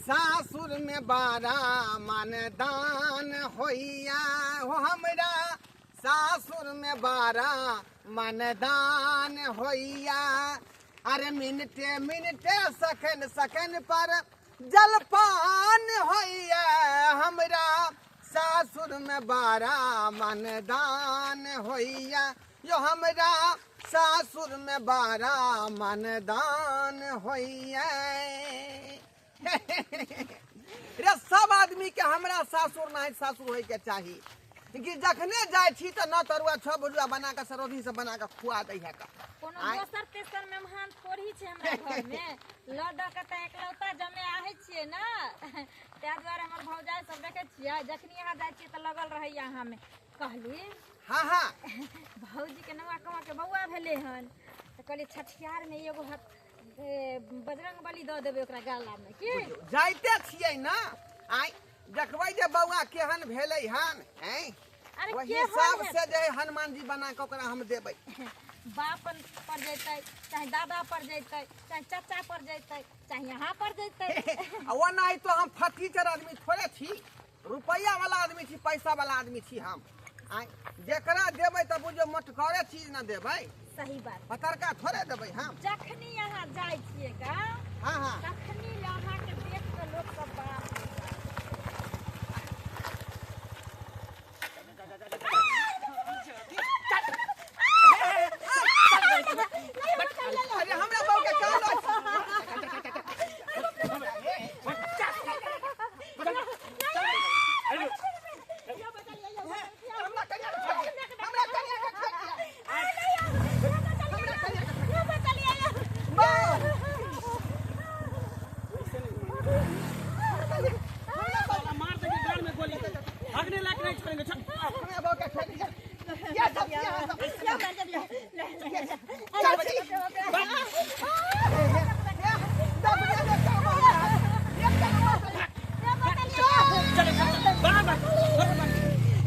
सासुर में बारा मन दान होइया हो हमरा सासुर में बारा मन दान होइया। अरे मिनटे मिनटे सखन सखन पर जलपान होइया हमरा सासुर में बारा मन दान होइया यो हमरा सासुर में बारा मन दान होइया। रे सब आदमी के हमरा सासुर नहीं सासुर होय के चाही कि जखने जाय छी त न तरुआ छह भुजुआ बना के सरोधी से बना के खुआ दै है का। कोनो आँय? दोसर तेसर मेहमान थोड़ी छै हमरा घर में ल द के त एकलौता जमे आहे छियै ना, ताहि दुआरे हमर भौजाई सब देखे छियै जखनी यहाँ जाइ छियै त लगल रहैया अहाँ में। कहली हाँ हाँ भौजी के नवा कमा के बौआ भेलै हन त कहली छठियार में एगो हथ बजरंग बली दऽ देबै ओकरा गला में की जाइते छियै ना। आइ देखबै जे बौआ केहन भेलै हन। हैं अरे वही केहन हिसाब हेतै? से जे हनुमान जी बना के ओकरा हम देबै। बाप पर जैतै चाहे दादा पर जैतै चाहे चाचा पर जैतै चाहे यहाँ पर जैतै। आ ओना तो हम फटीचर आदमी थोड़े छी, रुपैआ वाला आदमी छी, पैसा वाला आदमी छी हम। आइ जेकरा देबै तऽ बुझियौ मोटकरे चीज न देबै, सही बात, पतरका थोड़े देबै हम। जखनी यहाँ जाइ छियै का हाँ हाँ तखनी यहाँ के देख के लोक सब बाप रे बाप। अरे हमरा बहू के कहलो हमरा कनिया के छोड़ दिया, हमरा कनिया के छोड़ दिया, हमरा कनिया के छोड़ दिया। बा- साला मार देंगे गाल में गोली, भागने लायक नहीं छोड़ेंगे। चल। हमरा बहू के छोड़ दिया। ये सब, ये सब। चाची। चलो चल चल बाहर बाहर बाहर बाहर।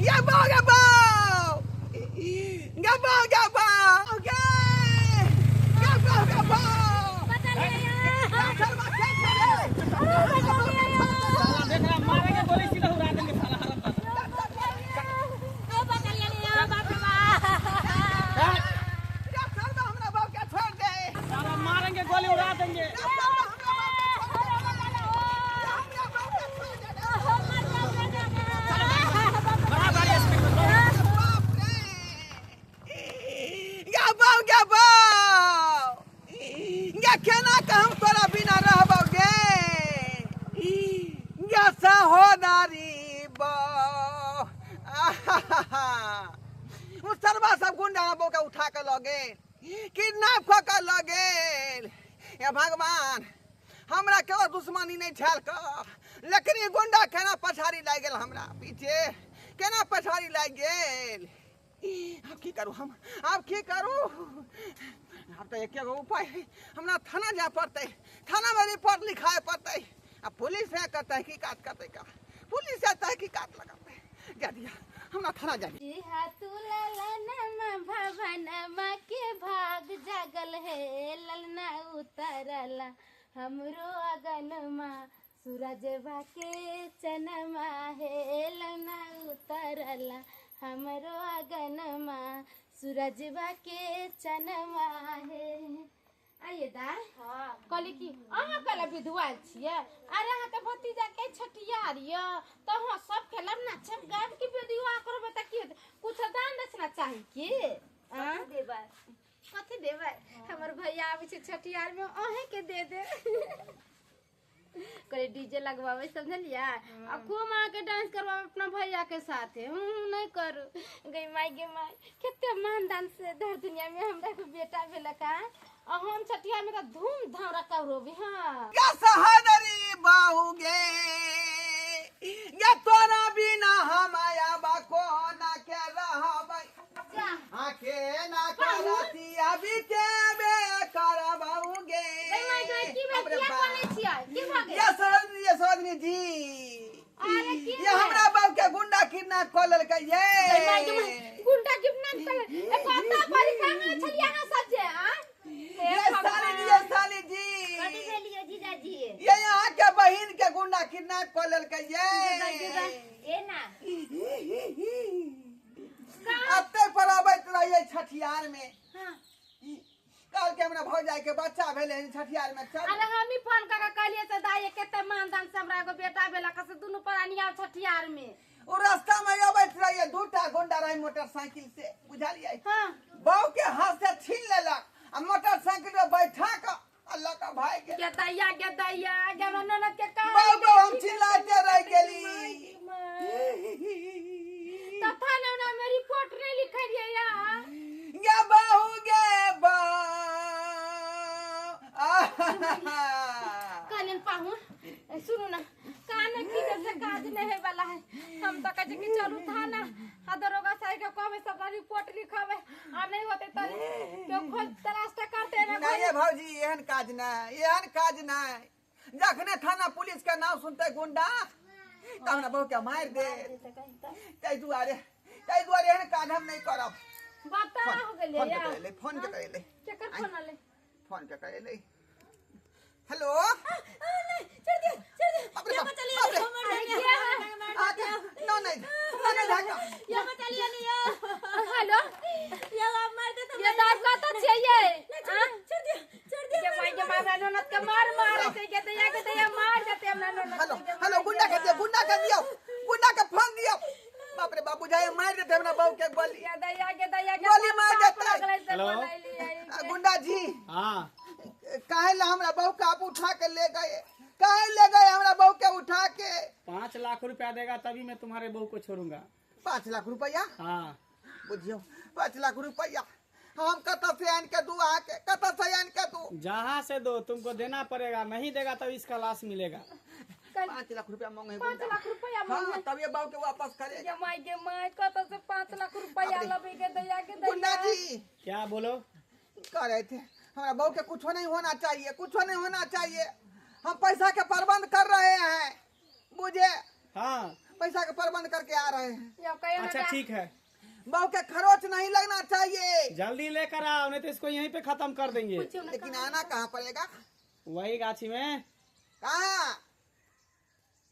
ये बाऊ गे बाऊ गे बाऊ गे बाऊ गे गे बाऊ गे बाऊ। साला देख रहा मारेंगे गोली सीधा उड़ा देंगे साला हराम दादा। साला मारेंगे गोली उड़ा देंगे। बड़ा भारी स्पीड में। केना के हम तोरा बिना रहबौ गे गे सहोदरी बौ। उ सरबा सब गुंडा बौ के उठा के लऽ गेल, किडनैप कऽ के लऽ गेल। हे भगवान, हमरा केओ दुश्मनी नहीं छल क, लेकिन ई गुंडा केना पछाड़ी लागि गेल हमरा पीछे, केना पछाड़ी लागि गेल। आब की करू हम, आब की करू? आब तऽ एके गो उपाय है, हमरा थाना जाय पड़तै, थाना में रिपोर्ट लिखाए पड़तै आ पुलिस है के तहकीकात करतै का, पुलिस है तहकीकात लगतै। जा दिया हमरा थाना जा दिया। जी हा तू ललनमा भवनमा के भाग जागल हे ललना उतरला हमरो अगनमा सूरजवा के चनमा हे ललना उतरला हमरो अगनमा सूरजवा के चनमा हे। आइए दा। हाँ। कहली कि अहाँ कहला विधवा छियै, अरे अहाँ के भतीजा के छठियार य त अहाँ सब खेलब नाचब गायब कि विधवा करबै त की हेतै? कुछ दान दक्षिणा चाही की? कथी देबै? कथी देबै? हमर भैया आबै छै छठियार में, अहें के दे दे। कहली डीजे लगवाबै समझलियै, आ खूब अहाँके डांस करवाबै अपना भैया के साथे। नहीं करू गई माई गे माई, कते मान दान से धर दुनिया में हमरा के बेटा भेलक आ हम छठियार में त धूमधाम रखब रोबी। हाँ गे सहोदरी बहू गे, गे तोरा बिना हम आब कोना के रहबै, आ केना करतिया बितेबे करबौ गे। गई माई गई, की भेल? बाप रे किया बाप। बोलै छियै? की भऽ गेल? ये सरोजनी, ये सरोजनी जी, अरे की ये भेल? हमरा बाप के गुंडा किडनैप कऽ लेलकै ये। गई माई गई माई, गुंडा किडनैप कऽ लेलकै। ए, कतऽ परेशान छलियै अहाँ सब जे, आ? हे ये साली जी, ये भगवान। साली जी। कथी भेलियै जीजाजी? ये यहाँ के बहिन के गुंडा किडनैप कऽ लेलकै ये। ए ना अते पर अबैत रहियै छठियार में। हाँ। कहलकै हमरा भौजाई के बच्चा भेलै हन छठियार में चल। अरे हम ही फोन करके कहलिए से दाई केते मानदान से हमरा एगो बेटा भेला से दुनू प्राणी आउ छठियार में। ओ रास्ता में अबैत रहियै दूटा गुंडा रहे मोटरसाइकिल से, बुझलियै? हाँ। बहू के हाथ से छीन लेलक आ मोटरसाइकिल पे बैठा के आ लऽ के भागि गेल। गे दैया गे दैया गे हमरा ननद के कहा बहू बहू हम चिल्लाते रह गेली। तथा ना में रिपोर्ट नहीं लिखलिए यार। गे बहू गे बहू। कहलियन पाहुन सुनू ना कान की से काज नहीं है वाला है। हम तो कहे कि चलू थाना आ दरोगा साहब के कहबे सब रिपोर्ट लिखबे आ नहीं होते त केओ खोज तलाश त करते ना। नहीं भौजी एहन काज नहीं, एहन काज नहीं। जखने थाना पुलिस के नाम सुनते गुंडा त हमरा बहू के मारि दे। ताहि दुआरे एहन काज हम नहीं करब। बता हो गेलै फोन के यार। करेले, फोन के करेले, केकर फोन आले? फोन के करेले। हेलो छोड़ दियो छोड़ दियो। बाप रे ये बाप, बचा लिया बाप रे। हमर जानिया। आके न नहीं न नहीं ढाका। ये बचा लिया लियो। हेलो ये आप मार दे तो ये दास का तो चाहिए। छोड़ छोड़ दियो छोड़ दियो। के माई के मार ननद के मार मार से के दैया के दैया मार देते हमरा ननद। हेलो हेलो गुंडा के दियो, गुंडा के दियो, गुंडा के फोन दियो। बाप रे बाप बुझाए मार देते हमरा बहू के गोली। के दैया के दैया के गोली मार देते। हेलो। गुंडा जी हाँ काहे ला हमरा बहू के आप उठा के ले गए? काहे ले गए हमरा बहू के उठा के? 5 लाख रुपया देगा तभी मैं तुम्हारे बहू को छोड़ूंगा। 5 लाख रुपया? हाँ बुझियो 5 लाख रुपया हम कत से आन के दू? आके कत से आन के दू? जहाँ से दो तुमको देना पड़ेगा, नहीं देगा तब इसका लाश मिलेगा। 5 लाख रुपया मांगे 5 लाख रुपया हाँ मांगे। तब ये बहू के वापस करेगा। के माई के माई कत से 5 लाख रुपया लबे के दैया के दैया। गुंडा जी क्या बोलो? कह रहे थे हमारा बहू के कुछ नहीं होना चाहिए, कुछ नहीं होना चाहिए। हम पैसा के प्रबंध कर रहे हैं, मुझे हाँ पैसा के प्रबंध करके आ रहे हैं। अच्छा ठीक है। बहू के खरोच नहीं लगना चाहिए। जल्दी लेकर आओ नहीं तो इसको यहीं पे खत्म कर देंगे। लेकिन आना कहाँ पड़ेगा? वही गाछी में। कहाँ?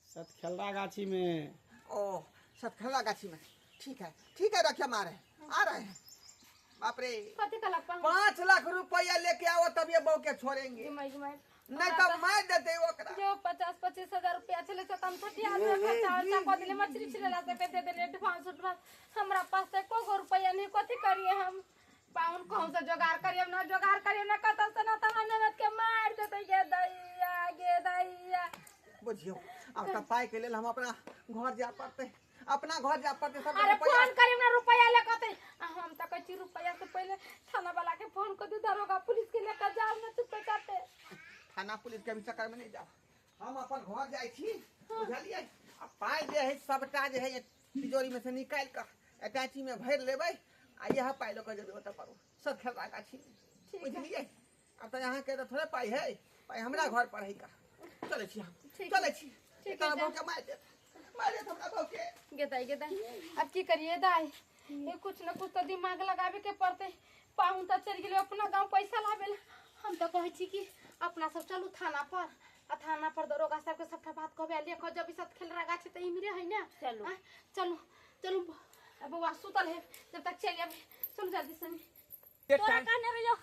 सतखेला गाछी में। ओ सतखेला गाछी में, ठीक है ठीक है। रखिए मारे आ रहे हैं। बाप रे 5 लाख रुपया लेके आओ तब ये बहू के छोड़ेंगे, नहीं तो मार देते ओकरा। जो 50-25 हजार रुपया छले से तम छठियार में खर्चा वर्चा कऽ देले, मछली छिलेला से के दे देले एडवांस उडवांस। हमरा पास से एको गो रुपया नहीं, कथी करिए हम? पाहुन कहूँ से जोगाड़ करिए ना, जोगाड़ करिए ना कतौ से ना त ननद के मार देते। गे दैया गे दैया। बुझियो अब त पाई के लेल हम अपना घर जा पड़ते, अपना घर जा पड़ते सब। अरे फोन करियो ना रुपया लेके ते। हम त कहै छी रुपया से पहले थाना वाला के फोन कर दे, दरोगा पुलिस के लेके जाओ ना चुप चाते। थाना पुलिस के भी चक्कर में नहीं जाओ, हम अपन घर जाइ छी बुझलियै। आ पाइ जे है सबटा जे है तिजोरी में से निकालि कऽ अटैची में भरि लेबै आ इएह पाइ लऽ कऽ जेबै ओतऽ पर सब खेलबा गाछी, बुझलियै। आब तऽ अहाँके तऽ थोड़े पाइ है, पाइ हमरा घर पर है का। चलै छी हम, चलै छी। बहू के मारि देत, मारि देत हमरा बहू के। गे दाई गे दाई अब की करिए दाई? ये कुछ न कुछ तो दिमाग लगावे के पड़ते। पाहुन तो चलि गेलै अपना गाँव पैसा लाबे ला। हम तो कहै छी कि अपना सब चलू थाना पर आ थाना पर दरोगा साहब के सबटा बात कहबे आ लेखो जब ई सतखेलरा गाछी त इमरे है ना। चलू चलू चलू बौआ सुतल है जब तक चलि आबे। चलू जल्दी से। तोरा कहने रहियो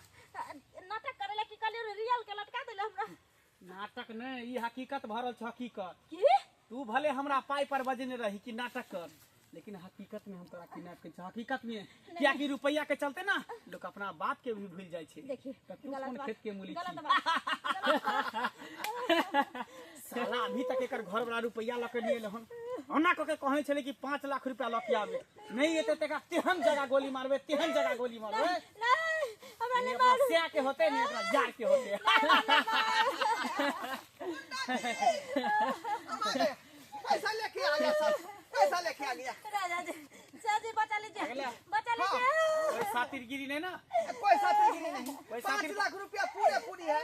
नाटक करे ला की कहलियो रियल के लटका देले हमरा। नाटक नहीं, ई हकीकत भरल छ हकीकत। की तू भले हमरा पाई पर बजने रही कि नाटक कर, लेकिन हकीकत में हम तोरा किडनैप के हकीकत में क्या कि रुपया के चलते ना लोग अपना बाप के भी भूल जाय छै। देखी त तू कोन खेत के मूली गलत बात। साला अभी तक एकर घर वाला रुपया ल के नहीं एल हन। ओना क के कहै छले कि 5 लाख रुपया ल के आबे, नहीं एते तका तेहन जगह गोली मारबे, तेहन जगह गोली मारबे। नहीं हमरा नहीं मारू, से के होते नहीं एकरा जार के होते। पैसा लेके आ गया सब, पैसा लेके आ गया। राजा जी सर जी बचा लीजिए, बचा लीजिए। कोई सातिरगिरी नहीं ना? कोई सातिरगिरी नहीं। 5 लाख रुपया पूरे पूरी है।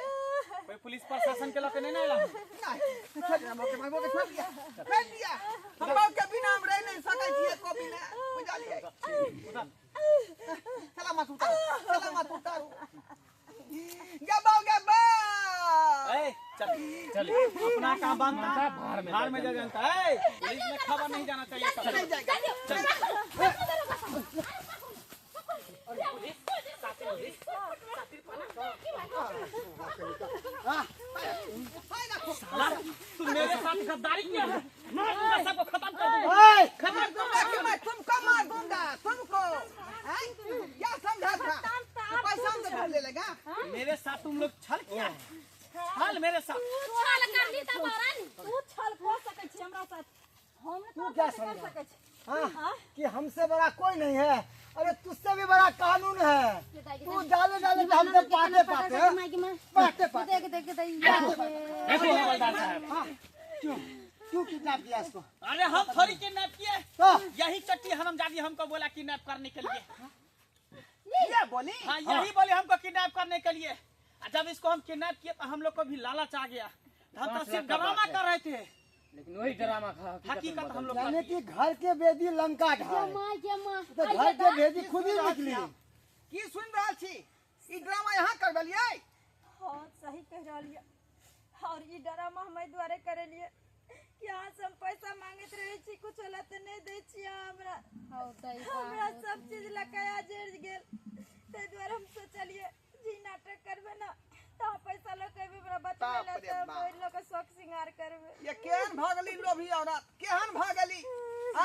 कोई पुलिस प्रशासन के लके नहीं ना आला? नहीं। छोड़ दिया, मौके मौके छोड़ दिया, छोड़ दिया। हम बाप के बिना हम रह नहीं सकै छियै को बिना, बुझलियै। चला मत उतारू, चला मत उतारू। गबो गबो। ए चल चल अपना का बात बनता भाड़ में जाए जनता। ए पुलिस में खबर नहीं जाना चाहिए। नहीं जाएगा। साला तू मेरे साथ गद्दारी किया है, मैं पूरा सबको खत्म कर दूंगा। खत्म कर मैं तुमको मार दूंगा तुमको। क्या समझा था पैसा हमसे ले लेगा? मेरे साथ तुम लोग छल किया, छल मेरे साथ। छल कर ली त बारन तू छल क सकै छी हमरा साथ, हम तू क्या समझा हां कि हमसे बड़ा कोई नहीं है? अरे तुझसे भी बड़ा कानून है। तू डाले डाले तो हमसे पाते पाते पाते पाते। देख देख देख देखो हवलदार साहब, हां क्यों क्यों किडनैप किया इसको? अरे हम थोड़ी किडनैप किए, यही चट्टी हरामजादी हमको बोला किडनैप करने के लिए। ये बोली? हाँ यही बोले हमको किडनैप करने के लिए। जब इसको हम किडनैप किए तो हम लोग को भी लालच आ गया, हम तो सिर्फ ड्रामा कर रहे थे, लेकिन वही ड्रामा हकीकत हम लोग। यानी कि घर के बेदी लंका ढाए, तो घर के बेदी खुद ही निकली। की सुन रहल छी? ई ड्रामा यहाँ करबलियै? हां सही कह रहलियै। और ई ड्रामा हम एहि दुआरे करेलियै कि अहाँ से हम पैसा मांगैत रहै छी, कुछ होला तऽ नहि दै छी हमरा। हमरा सब चीज लकाया जरि गेल, ताहि दुआरे हम सोचलियै जे ई नाटक करबै ने तऽ पैसा लऽ के अयबै, हमरा बचबै लए तऽ ओहि लऽ के शौक श्रृंगार करबै। ये केहन भऽ गेली लोभी औरत, केहन भऽ गेली?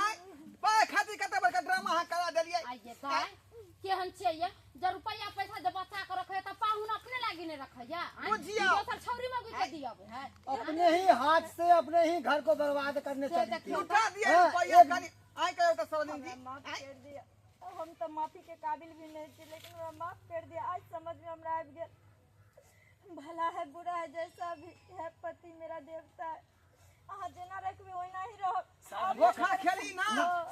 आँय पाय खातिर कते बड़का ड्रामा अहाँ करा देलियै। आइये दाइ केहन छियै ये? जे रुपैया पैसा जे बचा के रखै तऽ पाहुन अपने लागी नहि रखैया, दोसर छौरी में के दियब है। अपने ही हाथ से अपने ही घर को बर्बाद करने चली थी। लुटा दिए रुपैया खाली। आइ कहियो तऽ सरोजिनी जी माफ कर दिया, हम तऽ माफी के काबिल भी नहीं छी, लेकिन हमरा माफ कर दिया। आज समझ में हमरा आबि गेल, भला है बुरा है जैसा भी है पति मेरा देवता है। अहाँ जेना रखबै ओहिना ही रहब। धोखा खेली ना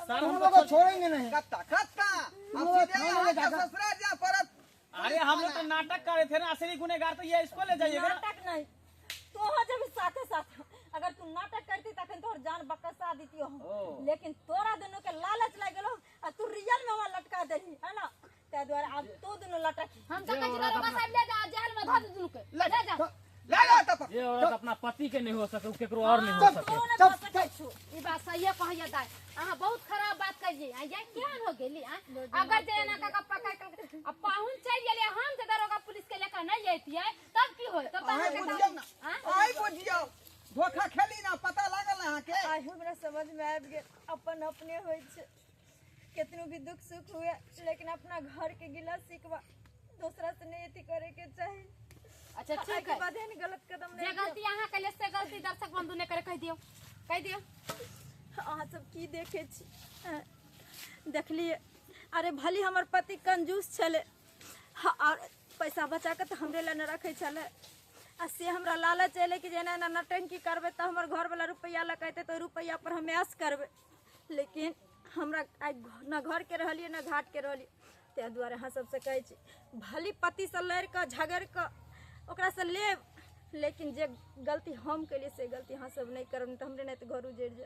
सर, हम लोग को छोड़ेंगे नहीं। कत्ता कत्ता हम सीधे ससुराल जा पड़त। अरे हम लोग तो नाटक कर रहे थे ना, असली गुनहगार तो ये इसको ले जाइएगा। नाटक नहीं तो जब साथे साथ अगर तू नाटक करती तखन तोहर जान बकसा देतियो, लेकिन तोरा दोनों के लालच लागि गेलो आ तू रियल में हमरा लटका देली है ना, ताहि दुआरे आब तो दोनों लटक। हम तऽ कहै छी दरोगा साहब ले जा जेल में धऽ दे दुनू के, ले जा ले जा। तब जे औरत अपना पति के नहीं हो सके उ केकरो और नहीं हो सके। ई बात सही कहैया दाइ, अहाँ बहुत खराब बात कहियै। आ ये केहन हो गेली? अगर जे एना कऽ पकड़ के आ पाहुन चलि गेलै, हम जे दरोगा पुलिस के लेकर नहीं जैतियै तब की होय? तब अहाँ बुझियौ ना, आइ बुझियौ धोखा खेली ना, पता लागल ना अहाँके? आइ हमरा समझ में आबि गेल, अपन अपने होइ छै, केतनो भी दुख सुख हुए लेकिन अपना घर के गिला शिकवा दोसरा से नहीं अथी करे के चाही। अच्छा ठीक है, बाद एहन गलत कदम जे गलती अहाँ केलियै से गलती दर्शक बंधु ने करे, कहि दियौ कहि दियौ। अहाँ सब की देखे छी? देखलियै, अरे भली हमर पति कंजूस छलै और पैसा बचा के तऽ हमरे लए नहि रखै छलै, आ से हमरा लालच अयलै कि जेना एना नौटंकी करबै तऽ हमर घरवला रुपैआ लऽ के अयतै तऽ ओहि रुपैआ पर हम ऐश करबै, लेकिन हमरा आइ न घरके रहलियै न घाटके रहलियै। ताहि दुआरे अहाँ सबसँ कहै छी भली पतिसँ लड़ि कऽ झगड़ि कऽ ओकरासँ लेब, लेकिन जे गलती हम केलियै से गलती अहाँ सब नहि करब, नहि तऽ हमरे नहि तऽ घर उजड़ि जायत।